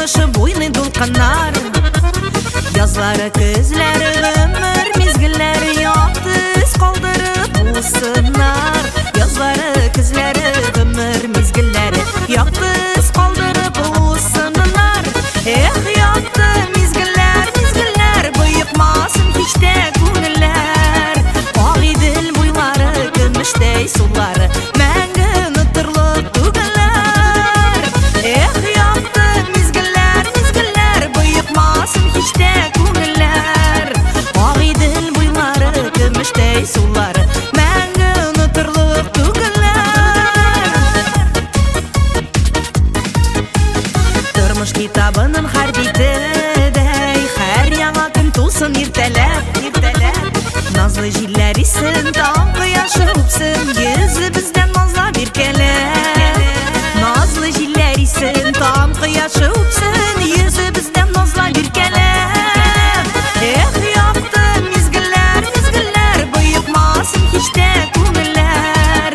Кушылышып уйный дулкыннар. Язлары, көзләре, гомер мизгелләре якты эз калдырып узсыннар. Язлары, көзләре, гомер мизгелләре якты эз калдырып узсыннар. Эх, якты мизгелләр, мизгелләр, боекмасын һич тә күңелләр. Агыйдел буйлары, көмештәй сулары, мәңге онытырлык түгелләр. Эх, якты мизгелләр, мизгелләр, боекмасын һич тә күңелләр. Агыйдел буйлары, көмештәй сулары, мәңге онытырлык түгелләр. Тормыш китабының һәр битедәй, һәр яңа көн тусын иртәләп, иртәләп. Назлы җилләр исен, таң кояшы үпсен, йөзебездән назлап иркәләп. Назлы җилләр исен, таң кояшы үпсен, йөзебездән назлап иркәләп. Эх, якты мизгелләр, мизгелләр, боекмасын һич тә күңелләр.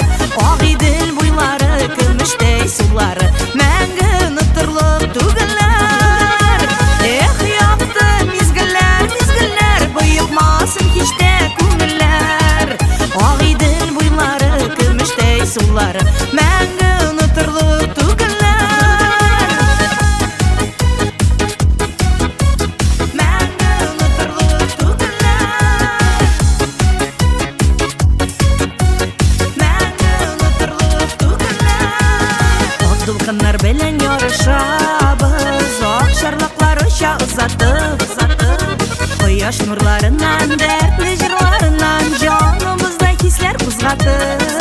Агыйдел буйлары, көмештәй сулары, мәңге онытырлык түгелләр. Эх, якты мизгелләр, мизгелләр, боекмасын һич тә күңелләр. Агыйдел буйлары, көмештәй сулары, мәңге онытырлык түгелләр. Мәңге онытырлык түгелләр. Мәңге онытырлык түгелләр. Ак дулкыннар белән ярышабыз, ак чарлаклар оча озатып, озатып. Кояш нурларыннан, дәртле җырларыннан җаныбызда хисләр кузгатып.